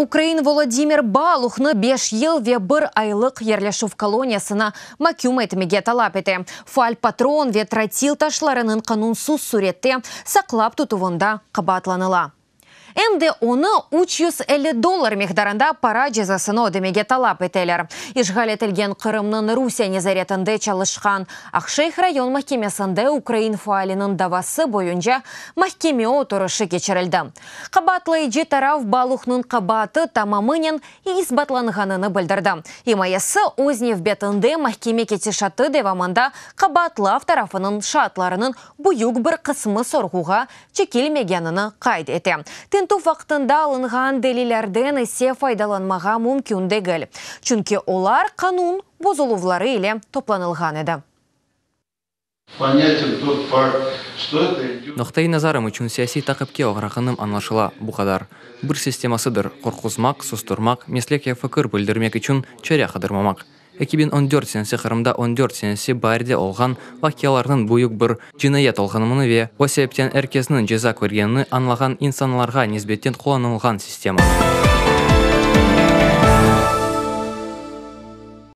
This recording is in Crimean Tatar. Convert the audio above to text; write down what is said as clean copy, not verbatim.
Ukrain Volodımır Baluhnı 5 yıl ve bir aylıq yerleşüv koloniyasına maküm etmege talap ete. Faal patron ve trotil taşlarınıñ qanunsız sürette saqlap tutuvında qabaatlanıla. Em de onı 350 dollar miqdarında para cezasını ödemege talap eteler. İşğal etilgen Qırımnıñ Rusiye nezaretinde çalışqan Aqşeyh rayon mahkemesinde ukrain faaliniñ davası boyunca mahkeme oturışı keçirildi. Qabaatlayıcı taraf Baluhnıñ qabaatı tamamınen isbatlanğanını bildirdi. İmayesi öz nevbetinde mahkeme ketişatı devamında qabaatlav tarafınıñ şaatlarınıñ büyük bir qısmı sorğuğa çekilmegenini qayd ete. Tintüv vaqtında alınğan delillerden ise faydalanmağa mümkün degil. Çünki olar qanun bozuluvları ile toplanılğan edi. Понятен тот факт, что это идет... Noqtaiy nazarım içün siyasiy taqipke oğrağanım añlaşıla, bu qadar. Bir sistemasıdır, qorquzmaq, susturmaq, meslek ya fikir bildirmek içün çare qıdırmamaq. 2014 senesi Qırımda 14 senesi baarde olğan vaqialarnıñ büyük bir cinayet olğanını ve o sebepten er kesniñ ceza körgenini añlağan insanlarğa nisbeten qullanılğan sistema.